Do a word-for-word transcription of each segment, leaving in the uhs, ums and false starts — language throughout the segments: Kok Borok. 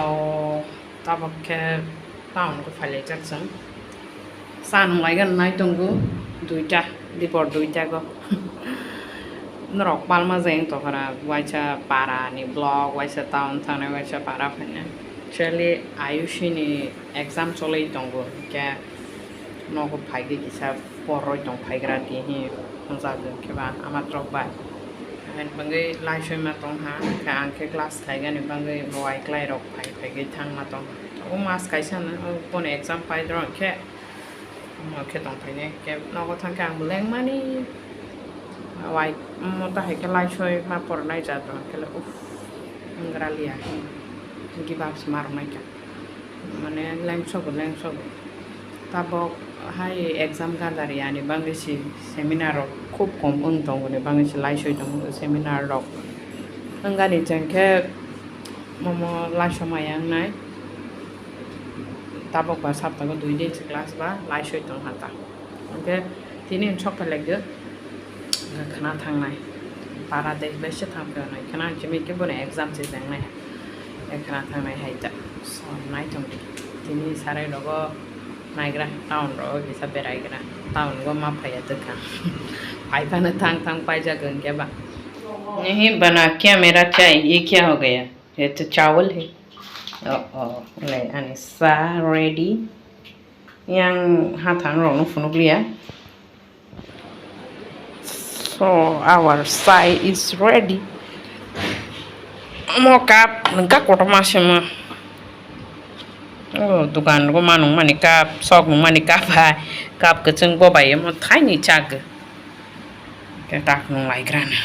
O, tabok khe town khe phailaijak chwng. Cha nunglaigani nai tongo duita, dipor duita go. Norok palma jeng tokra, waisa para ni vlog, waisa town thangnai, waisa para phainai. Actually, Ayushi ni exam cholwi tongo, hwnkhe nogo phaigwi kisa poroi tong phaigra di hi hwnjak hwnkhe ba amatrok bai. Aboni bagwi laisoi ma tong ha, khe ang khe class khaigani bagwi bo ai klai rok phai phaigwi thangma tong ha. O mas kaisa no, o bono exam pai rw khe, omo khe tong phainai, khe nogo thang khe ang bo lengmani. Wai, omo ta hai khe laisoi ma pornai jat rw khe le, uff, wnggra liya, give up se ma rw nai kha. Mane lengsogo, lengsogo. Tabok hai exam gadar yani bagwi si seminar rok khub kom wng tongo ni bagwi si laisoi tongo seminar rok. Wngani chwng khe momo laisoma yang nai. Tabok ba saptago dui din si class ba laisoi tong ha ta. Hwnkhe tini sok phailai khe khna thangnai. Para de bese thang phainai. Khna chimi khe bono exam se jengnai. Khna thangnai hai ta. So, nai tong di. Tini sarai rogo naigra town rogo kisa beraigra. Town go ma phaiya twkha. Phai phano thang thang paijak hwnkhe ba. Nahi bana camera chai, ye kya ho gaya? Ye to chawal hai. Oh, oh, le ani sa ready. Yang hathang rokno phunukliya. So, our chai is ready. Omo cup, nungka kotorma sema. Oh, dukan ko manung mani cup, sok nung mani cup hai. Cup kwchwng bo bai omo thaini chak. Khe tak nung lai grana.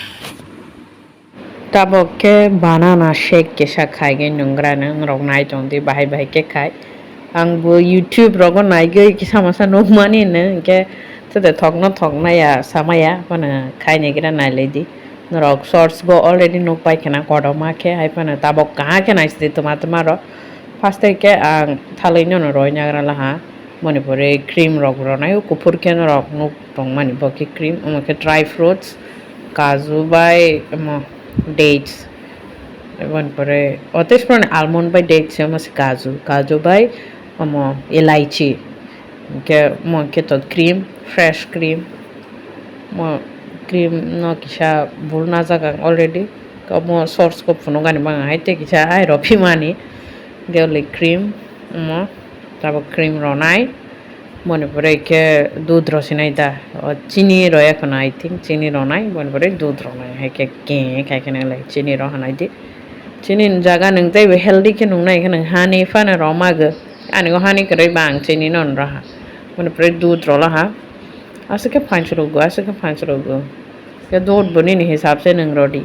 Tabok khe banana shake kisa khaigwi nungra nung, norok nai tong di, bahai bahai khe khai. Ang bo YouTube rogo naigwi kisa masa nukmani no, hinkhe chwde thokno thoknaya samaya, phano khai naigra nailai di. Norok shorts bo already nukpai khna kotorma khe, hai phano tabok kaham khe naisidi twma twma rok. First khe ang thalwi nono roi nagra laha, moni pore cream rok ronai, o kuphur khe norok nuk tongmani bo khe cream, omo khe dry fruits. Kaju bai omo dates, eboni pore o tei sono almond bai dates, omo se kaju, kaju bai omo elaichi, hinkhe omo khe to cream, fresh cream, omo cream no kisa bul najak ang already, omo source ko phunukgani bang hai tei kisa hai rw phimani, hinkhe o le cream omo tabok cream rwnai. Moni pore khe dudh rw sinai da. O chini rw ya kheno, I think chini rwnai, moni pore dudh rwnai. Hai khe khe khai khe nang lai chini rw hanai di. Chini ni jaga nwng tei bo healthy khe nung nai khe nwng hani phano rw mago. Ani o hani kwrwi ba ang chini no rw ha. Moni pore dudh rw la ha. Aswk khe phan chwrwgo, aswk khe phan chwrwgo. Khe dudh bo nini hisab se nwng rw di.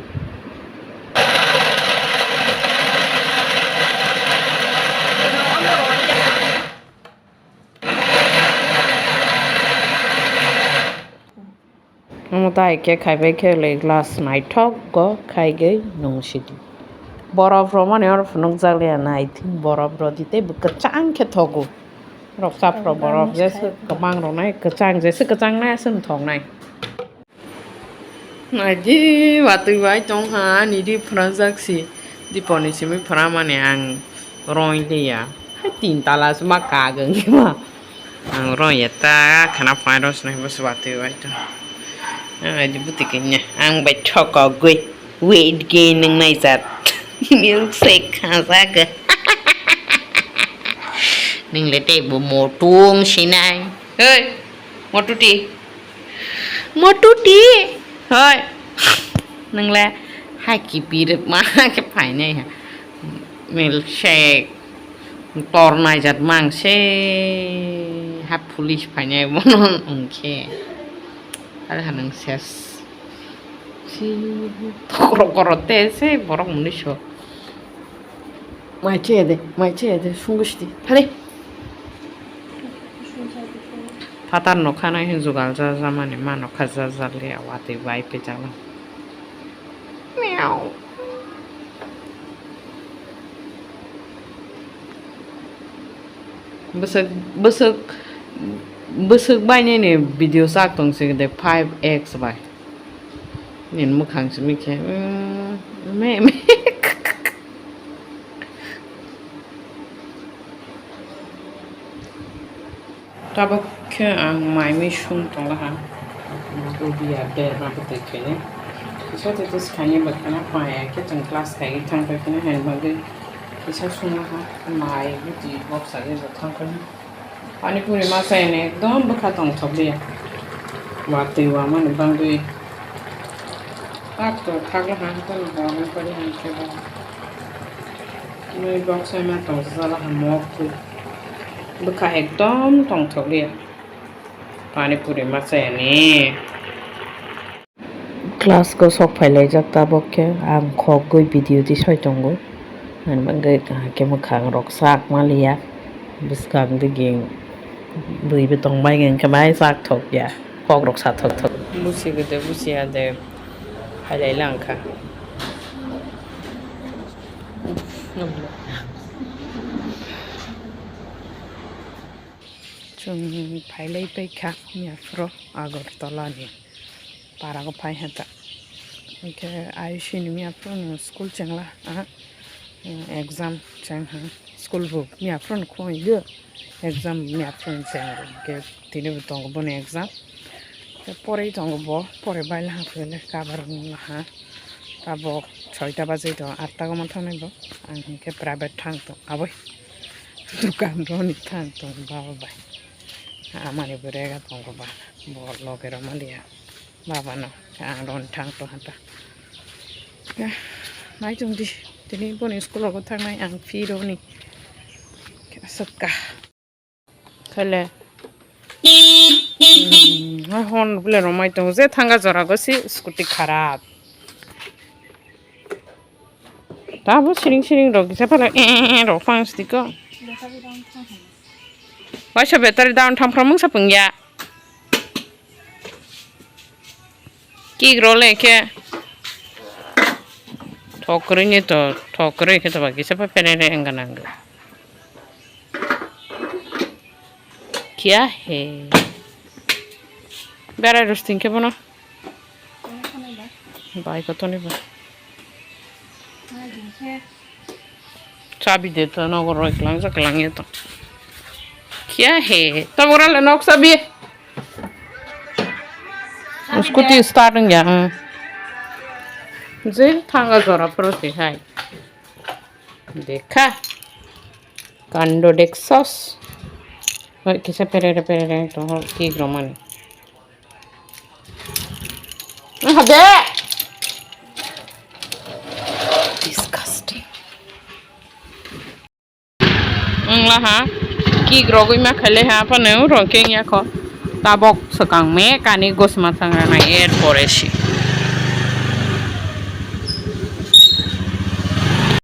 Omo tai khe khaibai khe le glass naithok go khaigwi nung sidi. Borok rw mani oro phunukjak liya na, I think borok rw di tei bo kwchang khe thogo. Rok chap rok borok jesa kwbang rwnai, kwchang jesa kwchang nai aswk thok nai. Naidi, watwi bai tong ha, ani ri phwranjak si. Diponi simi phwramani ang roi liya. Hai tin tala se ma kagwng ma. Ang roi ya ta khana phai ro sini bus watwi bai tong. Ang adi buti kanya. Ang bai thokogwi weight gain nang nai jat. Milkshake kha jaga. Ning le tei bo motung sinai. Hei, motuti. Motuti. Hoi. Nang le hai kipi rwk ma khe phainai ha. Milkshake. Tor naijak mang se ha police phainai bono hwnkhe. Are ha nang ses. Si korok korok te se borok mwnwi so. Mai chaya de, mai chaya de, sungwi sidi. Thale. Phatar nokha nai hwn jugal ja ja mani ma nokha ja ja le watwi bai pejak nang. Miau. Bwswk, bwswk, bwswk bai nini video chak tong se de five X bai. Nini mwkhang simi khe, mm, me, me. Tabuk khe ang mai mui sung tonglaha. Bubiya berma bwtwi khainai. Kisa tei tei swkhainai bwkhana paya khe chwng class khaigwi thangpai kheno haini bagwi kisa sunglaha. Mai bwtwi boksa khe bo thangkhe. Pani puri ma chaini ekdom bwkha tongthokliya. Watwi wamani bagwi. Ak to thaklaha, haikhe no borok nang pari hwn khe bo. Nui boksa ma tongsa jala ha mok twi. Bwkha ekdom tongthokliya. Pani puri ma chayani. Class ko sok phailaijak tabok khe ang khogwi video tisai tongo. Ani bagwi kaham khe mwkhang rok sak maliya. Bwskang digin bwi bo tongbai hwnkhe bai sak thokya. Kok rok sa thok thok. Busi gede busi ade phailai langkha. Chwng phailai paikha miyaphoro Agartala ni para o phai ha ta. Hwnkhe ayushi ni miyaphoro no school chengla ah, exam cheng ha school bo miyaphoro no khwlaigo exam miyaphoro no cheng hwnkhe tini bo tongo boni exam. Tei porei tongo bo, porei baila ha phele kabar wngla ha. Tabok soita bajai tongo, atta goma thangnai bo. Ang hinkhe private thang tong, aboi. Dukan roni thang tong baba bai. Amani bo rega tongo ba, bo loge rw maliya. Baba no, ang roni thang tong hata. Nai tong di, tini boni school rogo thangnai ang phi roni. Aswk ka. Khale. Hmm, hai hon bole romai tongo je thanga jora go si scooty kharap. Tabo siring siring rok kisa phala eh rok phang stiko. Waisa battery down tham phram mungsa pungya. Kik role khe. Thok kwrwi ni to, thok kwrwi khe to ba kisa pha phere re wngkha nang. Kya he? Berai rwsting khe bono. Bai kothoni ba. Chabi de to nogo roi kwlangsa kwlangya to. Kya he? Tabuk rale nok chabi. Scooty start wngya. Je thanga jora phoro se hai. Dekha. Kando deksas. Oi, kisa perere perere tongo kik romani. Habe. Disgusting. Wngla ha. Kik rogwi ma khaile ha phano rong keng yakho. Tabok swkang me kani gosma thangra nai er pore si.